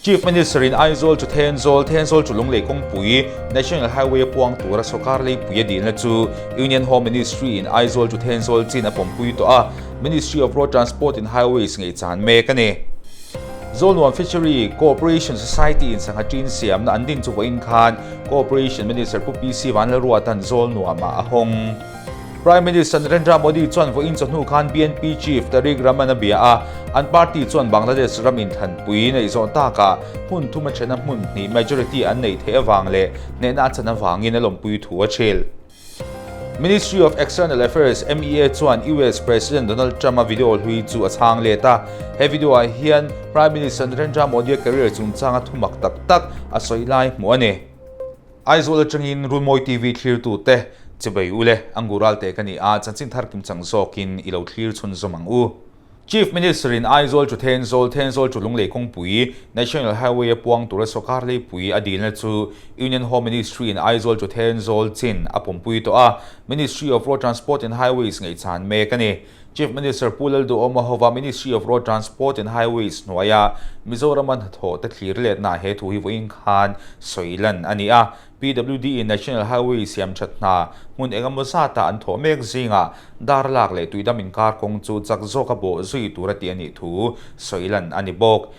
Chief Minister in Aizawl to Thenzawl, Thenzawl to Lunglei kawngpui, National Highway a puang tura sawrkar leipui a dilna chu Union Home Ministry in Aizawl to Thenzawl chin a pawmpui tawh a, Ministry of Road Transport and Highways ngaihchan mek a ni. Zawlnuam Fishery Cooperation Society in sangha ṭin siamna an din chu vawiin khan Cooperation Minister Pu PC Vanlalruata'n Zawlnuamah a hawng. Prime Minister Narendra Modi chuan vawiin chawhnu khan BNP Chief Tarique Rahman a bia a, an party chuan Bangladesh ram inthlanpui neih zawh takah hmun thum a thena hmun hnih majority an neih theih avang leh hnehna a chan avangin a lawmpui thu a hrilh. Ministry of External Affairs, MEA, chuan US President Donald Trump-a video hlui chu a chhang let a. He video-ah hian Prime Minister Narendra Modi-a career chungchanga thumak tak tak a sawi lai hmuh a ni. Aizawl atangin Runmawi TV thlirtute chibai u le, Angur Alte ka ni a, chanchin thar kimchang zawkin i lo thlir chhunzawm ang u. Chief Minister in Aizawl to Thenzawl, Thenzawl to Lunglei kawngpui, National Highway a puang tura sawrkar leipui a dilna chu Union Home Ministry in Aizawl to Thenzawl chin a pawmpui tawh a, Ministry of Road Transport and Highways ngaihchan mek a ni. Chief Minister Pu Lalduhawma hova Ministry of Road Transport and Highways hnuaia Mizorama hnathawh te thlir letna he thu hi vawiin khan sawi lan a ni a. PWD in National Highway siam that hna hmun engemaw zata an thawh mek zingah dar lak leh tuidam inkar kawng chu chak zawka bawh zui tur a ti a nih thu sawi lan a ni bawk.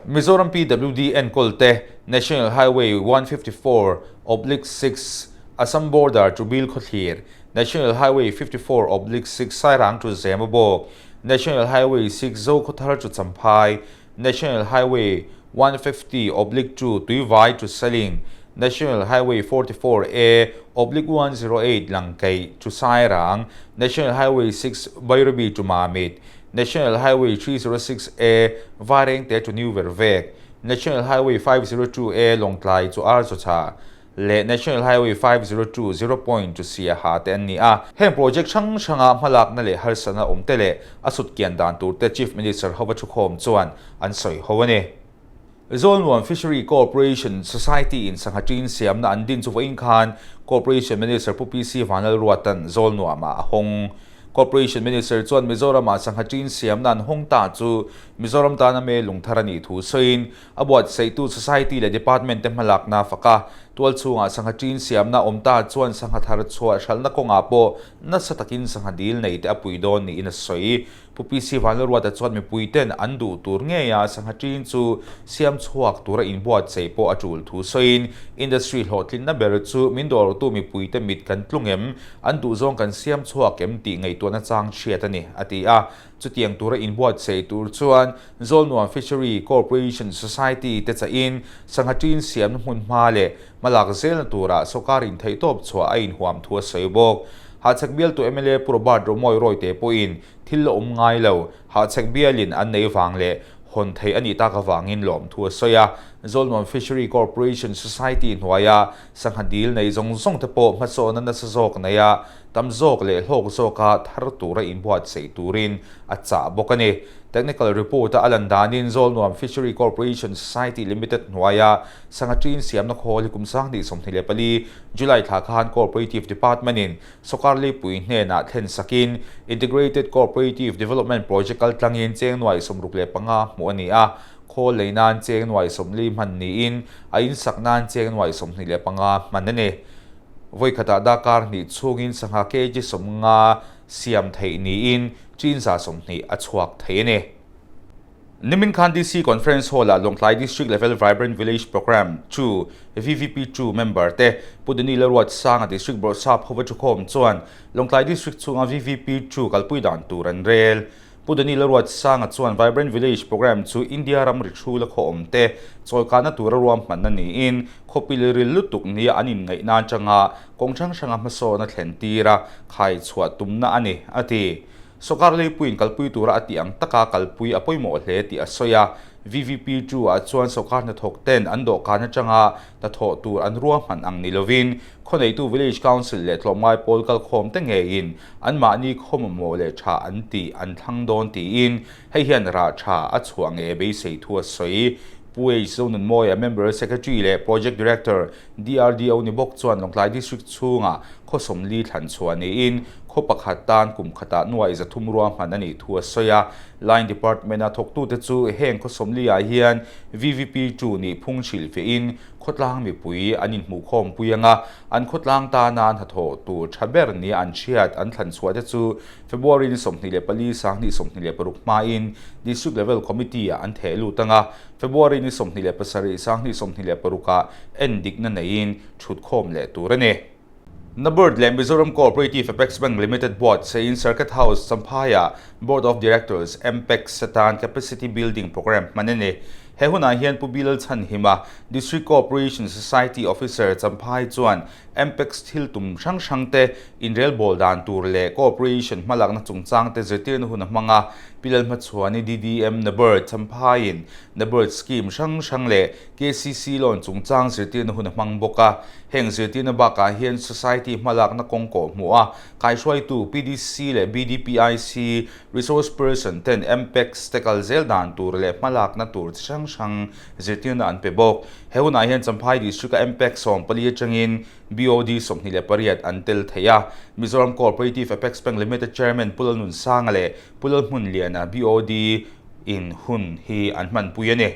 Mizoram PWD enkawl te National Highway 154/6 Assam Border to Bilkhawthlir, National Highway 54/6 Sairang to Zemabawk, National Highway 6 Zokhawthar to Champhai, National Highway 150/2 Tuivai to Saling, National Highway 44A/108 Langkaih to Sairang, National Highway 6 Bairabi to Mamit, National Highway 306A Vairengte to New Vervek, National Highway 502A Lawngtlai to Archawchha, leh National Highway 502 Zero Point chu Siaha te an ni a. Heng project hrang hranga hmalakna leh harsatna awm te leh a sutkian dan tur te Chief Minister hova thukhawm chuan an sawi ho a ni. Zawlnuam Fishery Cooperation Society in sangha ṭin siamna an din chu vawiin khan Cooperation Minister Pu PC Vanlalruata'n Zawlnuamah a hawng. Cooperation Minister chuan Mizoramah sangha ṭin siamna an hawng ta chu Mizoram tana me lungthar a nih thu sawiin A buatsaihtu Society leh Department te hmalakna fak a, tual chhungah sangha ṭin siamna awm ta chuan sangha thar chhuah hralhna kawngah pawh nasa takin sangha dil nei te a pui dawn niin a sawi. Pu PC Vanlalruata chuan mipui ten an duh tur ngeia sangha ṭin chu siam chhuak tura inbuatsaih pawh a ṭul thu sawiin, Industry hlawhtlinna ber chu min dawrtu mipui te mit kan tlung em, an duhzawng kan siam chhuak em tih ngaihtuahna chang hriat a ni, a ti a. Chutiang tura inbuatsaih tur chuan Zawlnuam Fishery Corporation Society te chahin sangha ṭin siamna hmun hma leh hmalak zelna turah sawrkar intheihtawp chhuah a inhuam thu a sawi bawk. Hahchhek bialtu mla Pu Robert Romawi Rawite pawhin thil la awm ngai lo, hahchhek bialin an nei vang leh hawn theih a nih tak avangin lawmthu a sawi a. Zawlnuam Fishery Corporation Society hnuaia sangha dil nei zawng zawng te pawh hmasawnna nasa zawk neia tam zawk leh hlawk zawka thar tura inbuatsaih turin a chah bawk a ni. Technical report-a a lan danin Zawlnuam Fishery Corporation Society Limited hnuaia sangha ṭin siamna khawl hi kum 2024 July thla khan Cooperative Department-in sawrkar leipui hnenah thlen sakin Integrated Cooperative Development Project kaltlangin cheng nuai 65 hmuh a ni a, khawl lei nan cheng nuai 40 hman niin a insak nan cheng nuai 25 hman a ni. Vawi khatah darkar hnih chhungin sangha kg 50 siam theih niin chin 20% a chhuak thei a ni. Nimin khan DC Conference Hall-ah Lawngtlai District Level Vibrant Village Programme 2, VVP 2, member te Pu Dani Lalruatsanga District Bawrhsap hova thukhawm chuan Lawngtlai District chhunga VVP 2 kalpui dan tur an rel. Pu Dani Lalruatsanga chuan Vibrant Village Programme chu India ramri thu la khaw awm te chawikahna tura ruahmanna niin khawpi leh ril lutuk nia an inngaih nan atanga kawng hrang hranga hmasawn a thlen tir a, khai chhuah tumna a ni, a ti. Sawrkar leipuiin kalpui tura a tih ang taka kalpui a pawimawh hle tih a sawi a. VVP 2 ah chuan sawrkar hnathawk ten an dawhkan atanga hnathawh tur an ruahman ang ni lovin Khawneitu Village Council leh tlawmngai pawl kalkhawm te ngeiin anmahni khaw mamawh leh tha an tih an thlang dawn tiin hei hian rah tha a chhuah nge beisei thu a sawi. Pu H. Zonunmawia, Member Secretary leh Project Director, DRDO ni bawk chuan Lawngtlai District chhunga khaw 40 thlan chhuah niin Khaw pakhat tan kum khatah nuai 300 ruahman a nih thu a sawi a. Line Department-a thawktute chu heng khaw sawmliah hian VVP two nih phung hrilh fehin khawtlang mipui an inhmuhkhawm pui ang a, an khawtlang tana hnathawh tur tha ber nia an hriat an thlan chhuah te chu February ni 24 2026 hmain District Level Committee-ah an theh lut ang a, February ni 27 2026 ah endikna neiin thutkhawm leh tur a ni. NABARD leh Mizoram Cooperative Apex Bank Limited buatsahin Circuit House Champhaiah Board of Directors, MPECs, atan Capacity Building Programme hman a ni. He hunah hian Pu Bilal Chhanhima, District Cooperation Society Officer Champhai chuan MPECs thil tum hrang hrangte inrelbawl dan tur leh cooperation hmalakna chungchangte zirtirna hun a hmang a. Pi Lalhmachhuani DDM NABARD Champhaiin NABARD scheme hrang hrang leh KCC loan chungchang zirtirna hun a hmang bawk a. Heng zirtirna bakah hian Society hmalakna kawng kawh hmuh a, kaihruaitu PDC leh BDPIC resource person ten MPECs te kal zel dan tur leh hmalakna tur chi hrang hrang zirtirna an pe bawk. He hunah hian Champhai District-a MPEC 14 atangin BOD 28 an tel thei a. Mizoram Cooperative Apex Bank Limited Chairman Pu Lalnunsanga leh Pu Lalhmunliana BOD in hun hi an hmanpui a ni.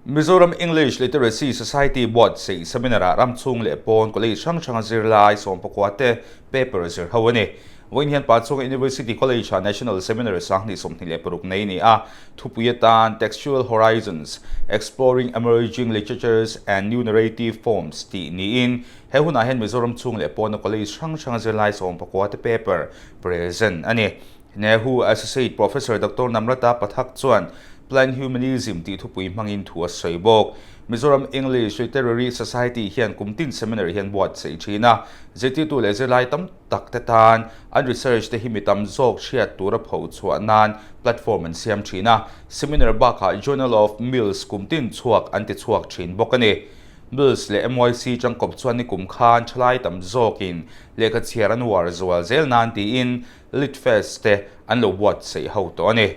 Mizoram English Literacy Society buatsaih seminar-ah ramchhung leh pawn college hrang hranga zirlai sawmpakua te paper zir ho a ni. Vawiin hian Pachhunga University College-ah National Seminar 2026 nei a ni a, thupui atan Textual Horizons, Exploring Emerging Literatures and New Narrative Forms tih niin he hunah hian Mizoram chhung leh pawna college hrang hranga zirlai sawmpakua te paper present a ni. NEHU Associate Professor Doctor Namrata Pathak chuan Plan Humanism tih thupui hmangin thu a sawi bawk. Mizoram English Literary Society hian kum tin seminar hian buatsaih thin a, zirtirtu leh zirlai tam tak te tan an research te hi mi tam zawk hriat tura pho chhuah nan platform an siam thin a, seminar bakah Journal of Mills kum tin chhuak an ti chhuak thin bawk a ni. Mills leh MYC tangkawp chuan nikum khan thalai tam zawkin lehkha chhiar an uar zual zel nan tiin Litfest te an lo buatsaih ho tawh a ni.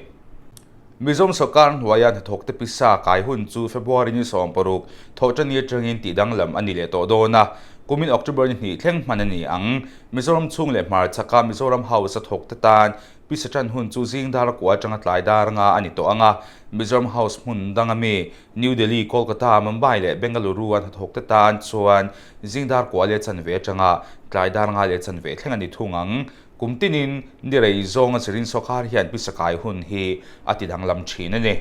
Mizoram sawrkar hnuaia hnathawk te pisa kai hun chu February ni 16 thawhṭani aṭangin tih danglam a ni leh tawh dawn a, kumin October ni hnih thleng hman a ni ang. Mizoram chhung leh hmarchhaka Mizoram House a thawk te tan pisa ṭan hun chu zing dar kua aṭanga tlai dar nga a ni tawh ang a, Mizoram House hmun danga mi New Delhi, Kolkata, Mumbai leh Bengaluru a hnathawk te tan chuan zing dar kua leh chanve aṭanga tlai dar nga leh chanve thleng a ni thung ang. Kum tinin ni rei zawnga zirin sawrkar hian pisakai hun hi a ti danglam thin a ni.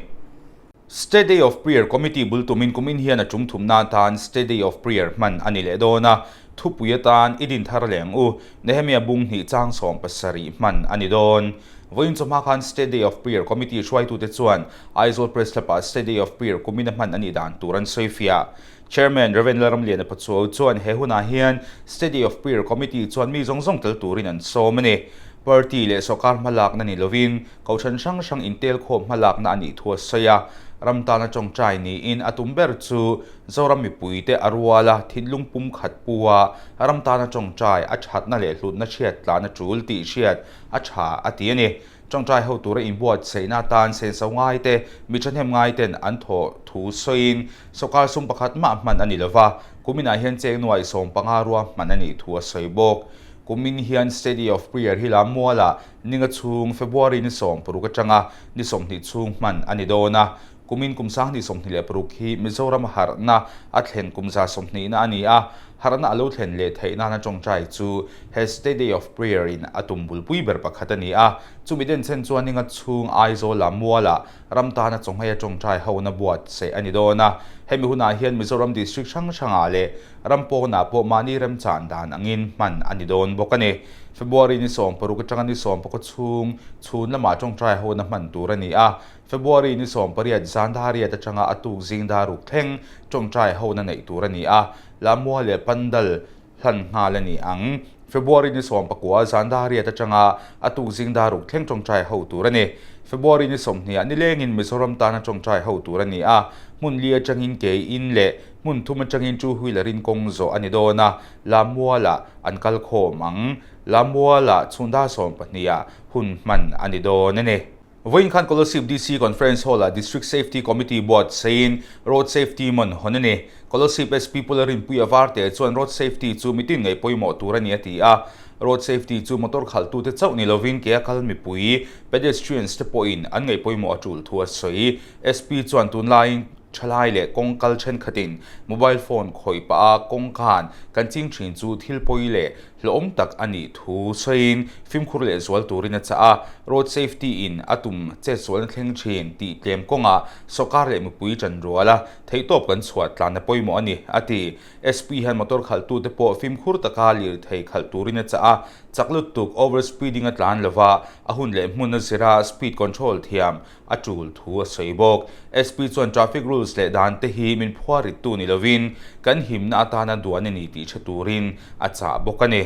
State Day of Prayer Committee bul tumin kumin hian a tum thumna atan State Day of Prayer hman a ni leh dawn a, thupui atan i din thar leh ang u, Nehemia bung hnih chang 70 hman a ni dawn. Vawiin chawhma khan State Day of Prayer Committee hruaitute chuan Aizawl Press Club-ah State Day of Prayer kumina hman a nih dan tur an sawifiah. Chairman Rev. Lalramliana Pachuau chuan he hunah hian State Day of Prayer Committee chuan mi zawng zawng tel turin an sawm a ni. Party leh sawrkar hmalakna ni lovin Kohhran hrang hrang intelkhawm hmalakna a nih thu a sawi a. Ram tana tawngtai niin a tum ber chu Zoram mipuite a ruala thinlung pum khat pu a, ram tana tawngtai a thatna leh hlutna hriat tlana tul tih hriat a tha a ti a ni. Tawngtai ho tura inbuatsaihna atan senso ngaite, mi thahnem ngaiten an thawh thu sawiin sawrkar sum pakhat mah hman a ni lova, kuminah hian cheng nuai 15 rua hman a nih thu a sawi bawk. Kumin hian State Day of Prayer hi Lammualah ninga chhung February ni 16 atanga ni 20 chhung hman a ni dawn a, Kumin kum 2026 hi Mizoram harhna a thlen kum 120na a ni a, harhna a lo thlen leh theih nana tawngtai chu he State Day of Prayer in a tum bulpui ber pakhat a ni a. Chumi denchhen chuan ninga chhung Aizawla mualah ram tana chawngheia tawngtai hona buatsaih a ni dawn a. Hemi hunah hian Mizoram District hrang hrangah leh ram pawnah pawh mahni remchan dan angin hman a ni dawn bawk a ni. February ni 16 atanga ni 14 chhung chhun lamah tawngtai hona hman tur a ni a. February ni 18 zan dariat atanga a tuk zing daruk thleng tawngtai hona neih tur a ni a, Lamua leh Pandal hlan nghal a ni ang. February ni 19 zan dariat atanga a tuk zing daruk thleng tawngtai ho tur a ni. February ni 20 ah nilengin Mizoram tana tawngtai ho tur a ni a, hmun li atangin ke in leh hmun thum atangin two wheeler in kawng zawh a ni dawn a, Lamualah an kal khawm ang. Lamualah chhun dar 12 ah hun hman a ni dawn a ni. Vawiin khan Kolasib DC Conference Hall-ah District Safety Committee buatsaiin Road Safety Month hawn a ni. Kolasib SP Pu Larinpuia Varte chuan Road Safety chu mitin ngaih pawimawh tur a ni a ti a. Road safety chu motor khalhtute chauh ni lovin ke a kal mipui, pedestrians, te pawhin an ngaih pawimawh a tul thu a sawi. SP chuan tunlaiin thalai leh kawng kal thenkhatin mobile phone khawih pah a kawng khan kan ching thin chu thil pawi leh hlawhawm tak a nih thu sawiin fimkhur leh zual turin a chah a. Road safety in a tum chetsualna thleng thin tih tlem kawngah sawrkar leh mipui tan rual a theihtawp kan chhuah tlanna pawimawh a ni, a ti. SP hian motor khalhtute pawh fimkhur taka lirthei khalh turin a chah a, chak lutuk over speeding a tlan lova a hun leh hmun a zira speed control thiam a tul thu a sawi bawk. SP chuan traffic rules leh dan te hi min phuar rittu ni lovin kan himna atana duan a ni tih hre turin a chah bawk a ni.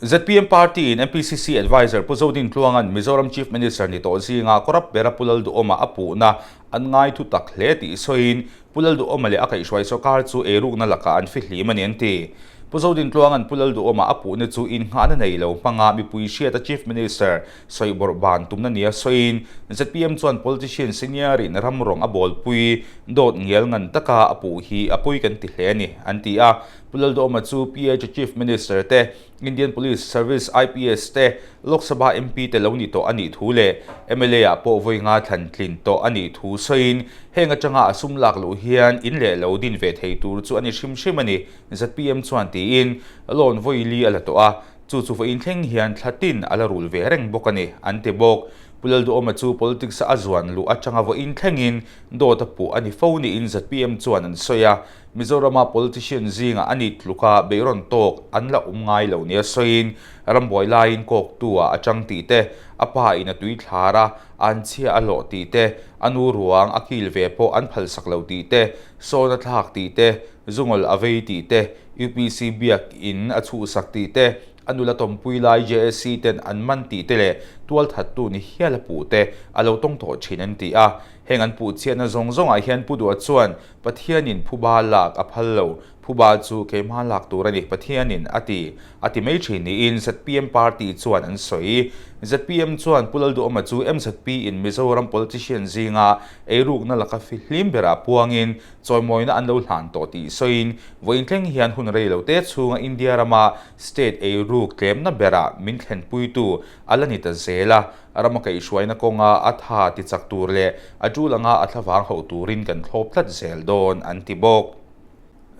Zpm party in MPCC Adviser Pu Zodin Tluanga'n Mizoram Chief Minister ni tawh zinga corrupt bera Pu Lalduhawma a puhna an ngai thu tak hle tih sawiin Pu Lalduhawma leh a kaihhruai sawrkar chu eirukna lakah an fihlim a ni an ti. Pu Zodin Tluanga'n Pu Lalduhawma a puhna chu innghahna nei lo hmanga mipui hriata Chief Minister sawi bawrh ban tumna nia sawiin zpm chuan politician senior in ram rawng a bawlpui dawt ngial ngan taka a puh hi a pawi kan ti hle a ni an ti a. Pu Lalduhawma chu PH Chief Minister te, Indian Police Service, IPS, te, Lok Sabha MP te lo ni tawh a nih thu leh mla ah pawh vawi nga thlan tlin tawh a nih thu sawiin heng atanga a sum lak luh hian in leh lo din ve thei tur chu a ni hrim hrim a ni, zpm chuan tiin loan vawi li a la tawh a, chu chu vawiin thleng hian thla tin a la rul ve reng bawk a ni, an ti bawk. Pu Lalduhawma chu politics a zuan luh atanga vawiin thlengin dawt a puh a ni fo niin zpm chuan an sawi a. Mizorama politician zingah a ni tluka beihrawn tawk an la awm ngai lo nia sawiin rambuai laiin kawktu ah a chang tih te, a pa in a tui thlar a, anchhia a hlawh tih te, a nu ruang a kil ve pawh an phalsak lo tih te, sawn a thlak tih te, zungawl a vei tih te, UPC biak in a chhuhsak tih te, a nula tawmpui lai JSC ten an man tih te leh tualthattu ni hial a puh te a lo tawng tawh thin an ti a. Heng an puh chhiatna zawng zawngah hian Pu Duha chuan Pathianin phuba lak a phal lo, phuba chu keimah lak tur a ni, Pathianin a ti, a ti mai thin niin zpm party chuan an sawi. Zpm chuan Pu Lalduhawma chu mzp in Mizoram politician zinga eirukna laka fihlim berah puangin chawimawina an lo hlan tawh tih sawiin vawiin thleng hian hun rei lo te chhunga India rama state eiruk tlemna berah min thlenpuitu a la ni ta zel a. Rama kaihhruaina kawnga a tha ti chak tur leh a tul anga a thlavang hauh turin kan thlawp tlat zel dawn, an ti bawk.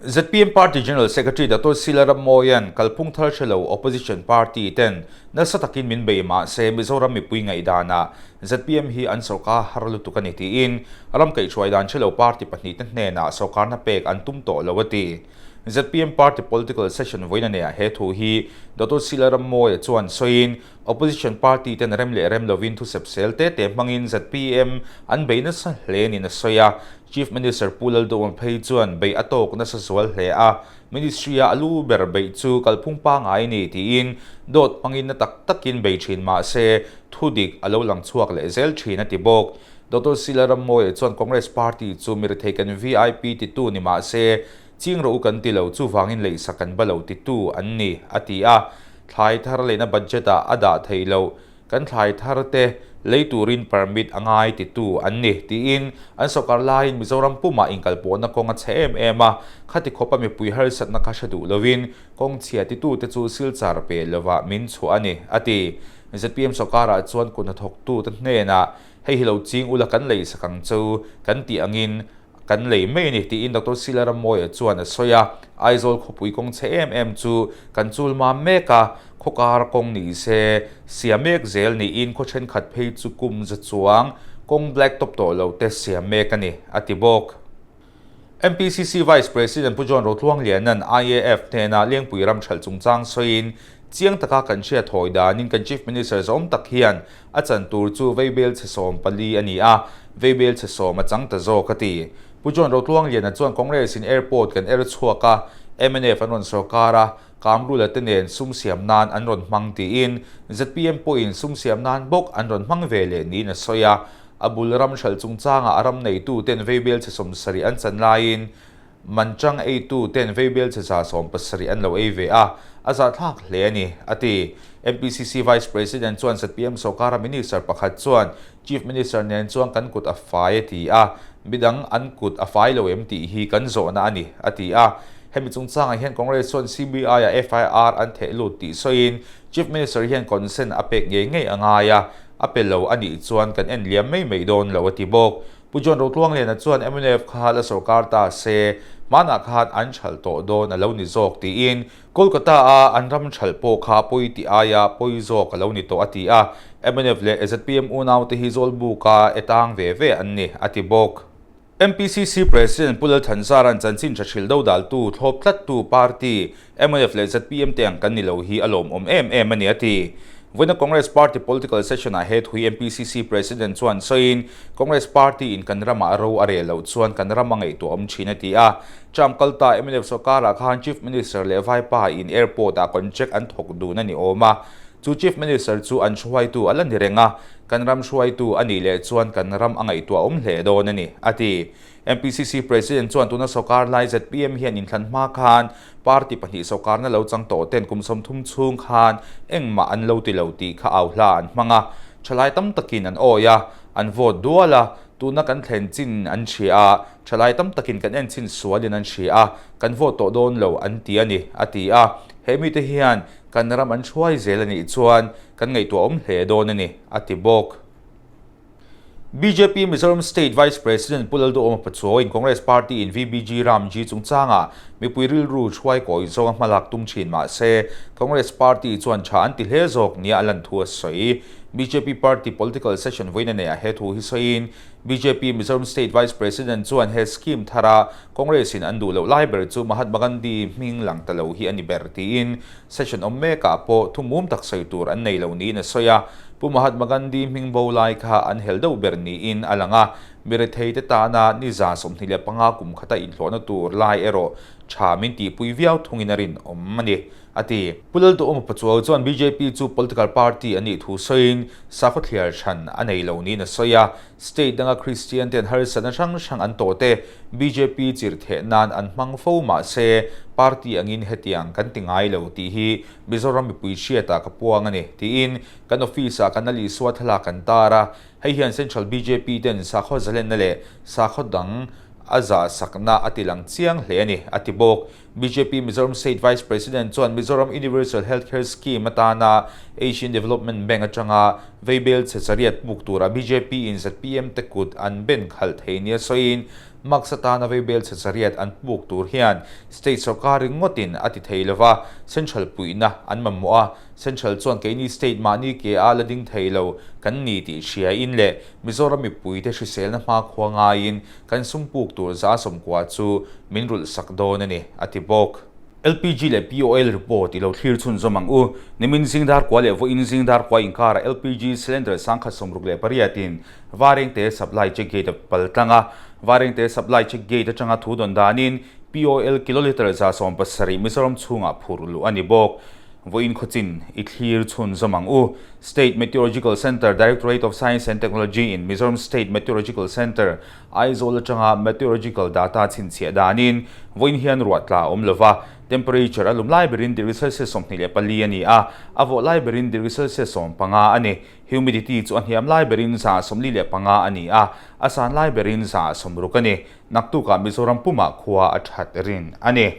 Zpm Party General Secretary Dato Sila Rammawia'n kalphung thar hre lo Opposition Party ten nasa takin min bei mah se Mizoram mipui ngaihdanah zpm hi an sawrkar har lutuk a ni tiin ram kaihhruai dan hre lo party pahnihte hnenah sawrkarna pek an tum tawh lo a ti. Zpm Party Political Session vawiin a neihah he thu hi Dato Sila Rammawia chuan sawiin Opposition party ten rem leh rem lovin thusep sel te te hmangin zpm an bei nasa hle niin a sawi a. Chief Minister Pu Lalduhawm phei chuan bei a tawk nasa zual hle a, Ministry a alu ber beih chu kalphung pangngai ni tiin dawt hmangin na tak takin bei thin mah se thu dik a lo lang chhuak leh zel thin a ti bawk. Doctor Sila Rammawia chuan Congress party chu mirethei kan vip titu ni mah se ching rawh u kan ti lo, chuvangin leihsak kan ba lo titu an ni, a ti a. Thlai thar lehna budget ah a dah theih loh, kan thlai thar te lei turin permit a ngai titu an ni, tiin an sawrkar laiin Mizoram pumah inkalpawhna kawng a chhe em em a, khati khawpa mipui harsatna kha hre duh lovin kawng chhia titute chu silchar pe lovah min chhuah a ni, a ti. Zpm sawrkarah chuan kut hnathawktute hnenah hei hi lo ching ula kan leisak ang chu kan tih angin Kan lei mai a ni, tiin Doctor Sila Rammawia chuan a sawi a. Aizawl khawpui kawng chhe em em chu kan chul mam mek a, khawkar kawng ni se siam mek zel niin khaw thenkhat phei chu kum za chuang kawng black top tawh lo te siam mek a ni, a ti bawk. MPCC Vice President Pu John Rotluangliana'n IAF hnena Lengpui ram hralh chungchang sawiin, Chiang taka kan hriat hawi danin kan Chief Minister zawm tak hian A chan tur chu veibel chhe 14 a ni a, veibel chhe 10 a chang ta zawk a ti. Pu John Rotluangliana chuan Congress in airport kan er chhuak a, mnf an rawn sawrkar a, Kamrula te nen sum siam nan an rawn hmang tiin zpm pawhin sum siam nan bawk an rawn hmang ve leh niin a sawi a. A bul ram hralh chungchangah a ram neitu ten veibel chhe 70 an chan laiin Manchang eitu ten veibel che 170 an lo ei ve a, a zahthlak hle a ni, a ti. MPCC Vice President chuan zpm sawrkara Minister pakhat chuan Chief Minister nen chuan kan kut a fai a ti a, midang an kut a fai lo em tih hi kan zawhna a ni, a ti a. Hemi chungchangah hian Congress chuan CBI-ah FIR an theh lut tih sawiin Chief Minister hian consent a pek ngei ngei a ngai a, a pe lo a nih chuan kan en liam mai mai dawn lo a ti bawk. Pu John Rotluangliana chuan mnf kha la sorkar ta se, hmanah khan an chhal tawh dawn a lo ni zawk tiin Kolkata-a an ram chhal pawh kha pawi tih aia pawi zawk a lo ni tawh a ti a, mnf leh zpm unaute hi Zawlbuka e tang ve ve an ni a ti bawk. MPCC President Pu Lalthanzara'n chanchin tha hrilh dodaltu, thlawp tlattu party mnf leh zpm te ang kan ni lo hi a lawmawm em em a ni a ti. Vawiina Congress Party Political Session-ah he thui MPCC President chuan sawiin, Congress Party in kan ramah ro a rel loh chuan kan ram a ngaihtuah awm thin a ti a. Term kalta mnf sawrkarah khan Chief Minister leh Vaipa in Airport-ah contract an thawk dun a ni awm a. Chu Chief Minister chu an hruaitu a la ni reng a, kan ram hruaitu a nih leh chuan kan ram a ngaihtuah awm hle dawn a ni, a ti. MPCC President chuan tuna sawrkar lai zpm hian inthlan hma khan party pahnih sawrkarna lo chang tawh ten kum 30 chhung khan engmah an lo ti lo tih kha au hla an hmang a, thalai tam takin an awi a, an vote dual a, tuna kan thlen chin an hria a, thalai tam takin kan en chin sualin an hria a, kan vote tawh dawn lo an ti a ni, a ti a. He mite hian Kan ram an hruai zel a nih chuan kan ngaihtuah awm hle dawn a ni, a ti bawk. Bjp Mizoram State Vice President Pu Lalduhawma Pachuau-in Congress Party in VBG Ramji chungchangah mipui rilru hruai kawi zawnga hmalak tum thin mah se Congress Party chuan tha an ti hle zawk nia a lan thu a sawi. Bjp Party Political Session vawiin a neih ah he thu hi sawiin bjp Mizoram State Vice President chuan he scheme thara Congress in an duh loh lai ber chu Mahatma Gandhi hming lang ta lo hi a ni ber tiin session awm mekah pawh thu mum tak sawi tur an nei lo niin a sawi a. Pu Mahatma Gandhi hming bo lai kha an hel deuh ber niin a lang a, mirethei te tana ni 25 kum khata inhlawhna tur lai erawh tha min tihpui viau thungin a rinawm a ni. a ti. Pu Lalduhawma Pachuau chuan bjp chu political party a nih thu sawiin sakhaw thliar hran a nei lo niin a sawi a, state danga Kristian ten harsatna hrang hrang an tawh te bjp chirh theh nan an hmang fo mah se party angin hetiang kan ti ngai lo tih hi Mizoram mipui hriatah ka puang a ni tiin kan office ah kan Alisua thlalak kan tar a, hei hian Central bjp ten sakhaw zalenna leh sakhaw dang a zahsakna a ti lang chiang hle a ni a ti bawk. Bjp Mizoram State Vice President chuan Mizoram Universal Health Care Scheme atana Asian Development Bank atanga veibel chhe chariat puk tura bjp in zpm te kut an ben khalh thei nia sawiin Max atana veibel chhe chariat an puk tur hian state sorkar ringawtin a ti thei lova, central puihna an mamawh a, central chuan keini state mahni ke a la ding thei lo kan ni tih hriain leh Mizoram mipuite hriselna hmakhua ngaiin Kan sum puk tur 90% chu min rulh sak dawn a ni, a ti bawk. LPG leh POL report i lo thlir chhunzawm ang u. Nimin zing dar kua leh vawiin zing dar kua inkarah LPG cylinder 1068 in Varengte Supply Check Gate a pal tlang a. Varengte Supply Check Gate atanga thu dawn danin POL kilolitre 70 Mizoram chhungah phurh luh a ni bawk. Vawiin khawchin i thlir chhunzawm ang u. State Meteorological Centre, Directorate of Science and Technology in Mizoram State Meteorological Centre, Aizawl atanga meteorological data chhinchhiah danin vawiin hian ruah tla a awm lova, temperature a lum lai berin degree Celsius 24 a ni a, a vawh lai berin degree Celsius 15 a ni. Humidity chu a hniam lai berin 45 a ni a, a san lai berin 60 a ni. Naktukah Mizoram pumah khua a that rin a ni.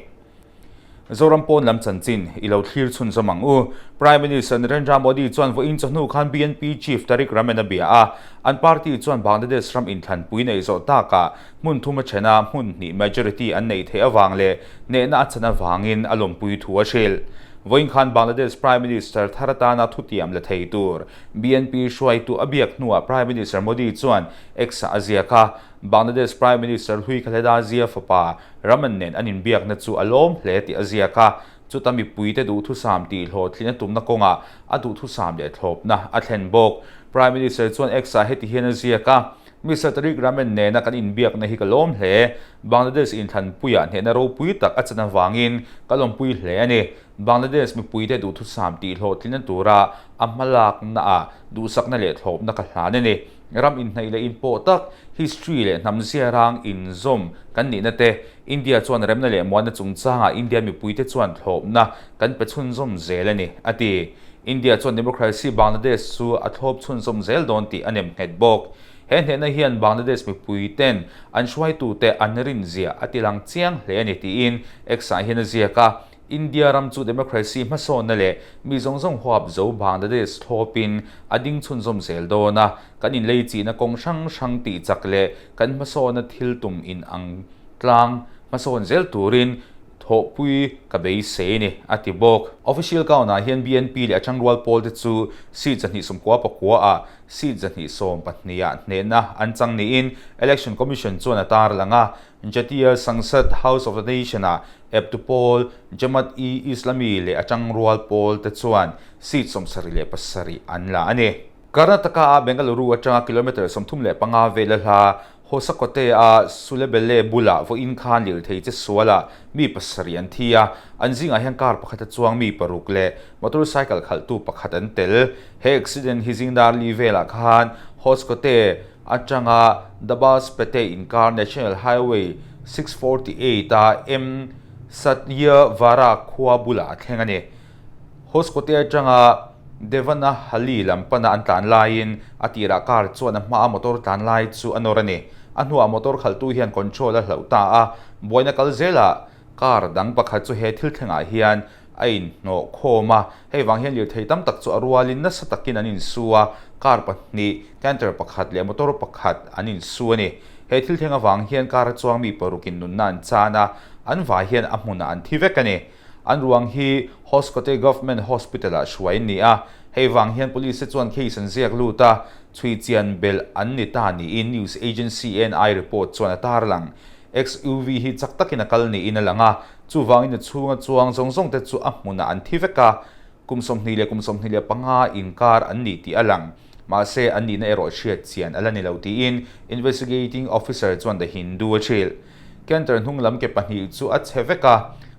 Zoram pawn lam chanchin i lo thlir chhunzawm ang u. Prime Minister Narendra Modi chuan vawiin chawhnu khan BNP Chief Tarique Rahman a bia a, an party chuan Bangladesh ram inthlanpui neih zawh takah hmun thum a then a, hmun hnih majority an neih theih avang leh hnehna a chan avangin a lawmpui thu a hrilh. Vawiin khan Bangladesh Prime Minister thar atana thutiam la thei tur BNP hruaitu a biak hnuah Prime Minister Modi chuan X-ah a ziak a, Bangladesh Prime Minister hlui Khaleda Zia fapa Raman nen an inbiakna chu a lawm hle tih a ziak a, chuta mipuite duhthusam tih hlawhtlin a tumna kawngah a duhthusam leh thlawpna a thlen bawk. Prime Minister chuan X-ah heti hian a ziak a, Mister Tarique Rahman nena kan inbiakna hi ka lawm hle. Bangladesh inthlanpuiah hnehna ropui tak a chan avangin ka lawmpui hle a ni. Bangladesh mipuite duhthusam tih hlawhtlina tura a hmalaknaah duhsakna leh thlawpna ka hlan a ni. Ram inhnaih leh inpawh tak, history leh hnam ziarang inzawm kan nihna te, India chuan remna leh muanna chungchangah India mipuite chuan thlawpna kan pe chhunzawm zel a ni, a ti. India chuan democracy Bangladesh chu a thlawp chhunzawm zel dawn tih a nem nghet bawk. He hnehna hian Bangladesh mipui ten an hruaitute an rinzia a tilang chiang hle a ni tiin X-ah hian a ziak a. India ram chu democracy hmasawnna leh mi zawng zawng huap zo Bangladesh thlawpin a ding chhunzawm zel dawn a, kan inlei chihna kawng hrang hrang tih chak leh kan hmasawnna thil tum in ang tlang hmasawn zel turin thawhpui ka beisei a ni, a ti bawk. Official count-ah hian BNP leh a tangrual pawlte chu seat 294 ah seat 112 ah hnehna an chang niin Election Commission chuan a tarlang a. Jatiya Sangsad, House of the Nation-ah eptu pawl Jamaat-e-Islami leh a tangrual pawlte chuan seat 77 an la a ni. Karnataka-a Bengaluru atanga kilometre 35 vela hla Hosakote-a Sulebele bulah vawiin khan lirthei che sualah mi pasarih an thi a, an zingah hian car pakhat a chuang mi paruk leh motorcycle khalhtu pakhat an tel. He accident hi Zingdarli velah khan Hoskote atanga Dabaspete inkar National Highway 648 a M Satyavara khua bulah a thleng a ni. Hoskote atanga Devanahalli lam pana an tlan laiin a tirah car chuan a hmaa motor tlan lai chu a nawr a ni. A hnuah motor khalhtu hian control a hlauh ta a, buaina kal zelah car dang pakhat chu he thil thlengah hian a inhnawh khawm a, hei vang hian lirthei tam tak chu a rualin nasa takin an insu a, car pahnih, canter pakhat leh motor pakhat an insu a ni. He thil thleng avang hian car a chuang mi parukin nunna an chan a, an vai hian a hmunah an thi vek a ni. An ruang hi Hoskote Government Hospital-ah hruai an ni a, hei vang hian police te chuan case an ziak lut a, chhui chian belh an ni ta niin news agency ANI report chuan a tarlang. XUV hi chak takin a kal niin a lang a, chuvangin a chhunga chuang zawng zawng te chu a hmunah an thi vek a, kum 20 leh kum 25 inkar an ni tih a lang. Mahse, an nihna erawh hriat chian a la ni lo tiin investigating officer chuan The Hindu a hrilh. Canter hnung lam ke pahnih chu a chhe vek a,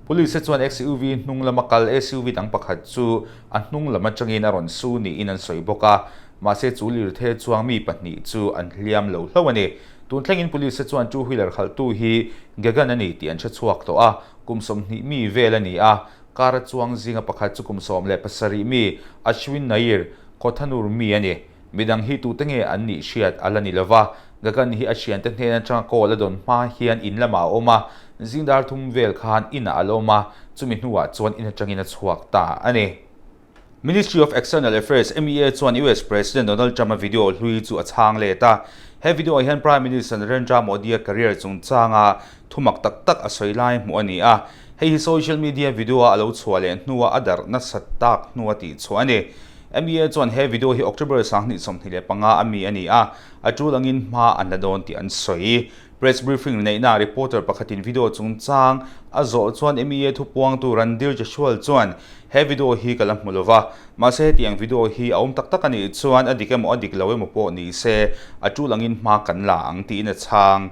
police te chuan XUV hnung lama kal SUV dang pakhat chu a hnung lam atangin a rawn su niin an sawi bawk a, mahse chu lirthei chuang mi pahnih chu an hliam lo hlauh a ni. Tun thlengin police te chuan two wheeler khalhtu hi Gagan a ni tih an hre chhuak tawh a, kum 20 mi vel a ni a, car a chuang zinga pakhat chu kum 17 mi Ashwin Nair, Kothanur mi a ni. Midang hi tute nge an nih hriat a la ni lo va, Gagan hi a thiante hnen atanga call a dawn hma hian in lamah a awm a, zingdar thum vel khan inah a la awm a, chumi hnuah chuan in atangin a chhuak ta a ni. Ministry of External Affairs, MEA, chuan US President Donald Trump-a video hlui chu a chhang let a. He video-ah hian Prime Minister Narendra Modi-a career chungchanga thumak tak tak a sawi lai hmuh a ni a. Hei hi social media video-a a lo chhuah leh hnua a darh nasat tak hnua tihchhuah a ni. MEA chuan he video hi October 2025 a mi a ni a, a tul angin hma an la dawn tih an sawi. Press briefing neihna reporter pakhatin video chungchang a zawh chuan MEA thupuangtu Randhir Jaiswal chuan, He video hi ka la hmu lo va, mahse hetiang video hi a awm tak tak a nih chuan a dik emaw a dik lo emaw pawh ni se, a tul angin hma kan la ang tiin a chhang.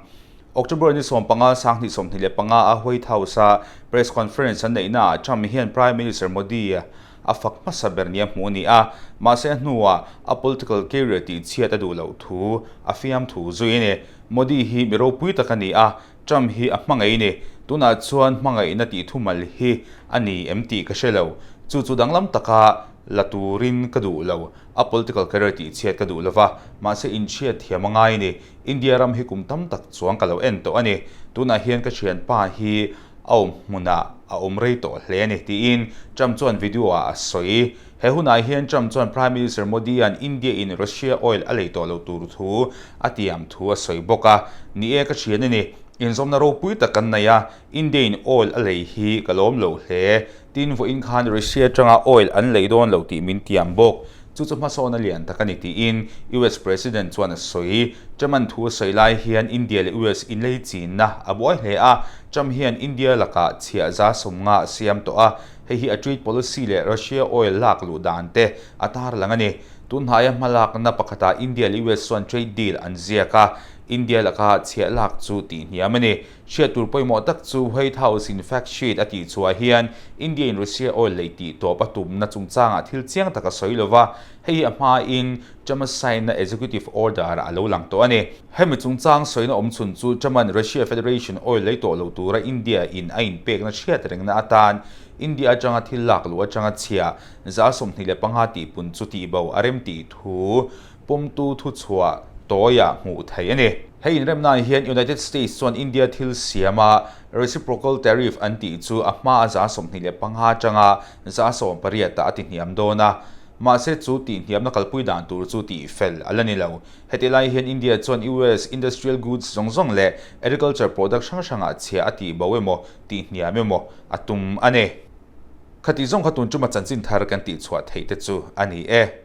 October ni 15, 2025 a White House-a press conference an neihnaah Trump hian Prime Minister Modi a fak hmasa ber nia hmuh a ni a, mahse a hnuah a political career tihchhiat a duh loh thu a fiamthu zui a ni. Modi hi mi ropui tak a ni a, Trump hi a hmangaih ni. Tunah chuan hmangaihna tih thumal hi a ni em tih ka hre lo. Chu chu danglam taka la turin ka duh lo. A political career tihchhiat ka duh lo va, mahse inchhiat thiam a ngai ni. India ram hi kum tam tak chuang ka lo en tawh a ni. Tunah hian ka thianpa hi a awm hmunah a awm rei tawh hle a ni, tiin Trump chuan video-ah a sawi. He hunah hian Trump chuan Prime Minister Modi-a'n India-in Russia oil a lei tawh lo tur thu a tiam thu a sawi bawk a. Ni e, ka thian a ni. Inzawmna ropui tak kan nei a, India-in oil a lei hi ka lawm lo hle. Tin, vawiin khan Russia atanga oil an lei dawn lo tih min tiam bawk. Chu chu hmasawn a lian tak a ni tiin US President chuan a sawi. Trump-a'n thu a sawi lai hian India leh US inlei chinna a buai hle a, Trump hian India lakah chhiah za 50 a siam tawh a, Hei hi a trade policy leh Russia oil lak luh dan te a tarlang a ni. Tun hnaia hmalakna pakhatah India leh US chuan trade deal an ziak a, India laka chhiah lak chu tihhniam a ni. Hriat tur pawimawh tak chu White House in fact sheet a tih chhuah hian India in Russia oil lei tih tawp a tumna chungchangah thil chiang tak a sawi lo va, hei hi a hmain Trump-a sign-na executive order-ah a lo lang tawh a ni. Hemi chungchang sawina awm chhun chu Trump-a'n Russia Federation oil lei tawh lo tura India in a inpekna hriat rengna atan India atanga thil lak luh atanga chhia 25 tihpun chu tihbo a rem tih thu pawmtu thuchhuah tawiah hmuh theih a ni. Hei inremnaah hian United States chuan India thil siama reciprocal tariff an tih chu a hma a 25% atanga 18% ah a tihniam dawn a, mahse chu tihniamna kalpui dan tur chu tihfel a la ni lo. Heti lai hian India chuan US industrial goods zawng zawng leh agriculture product hrang hrangah chhia a tihbo emaw tihniam emaw a tum a ni. Khati zawng kha tun tuma chanchin thar kan tihchhuah theih te chu a ni e.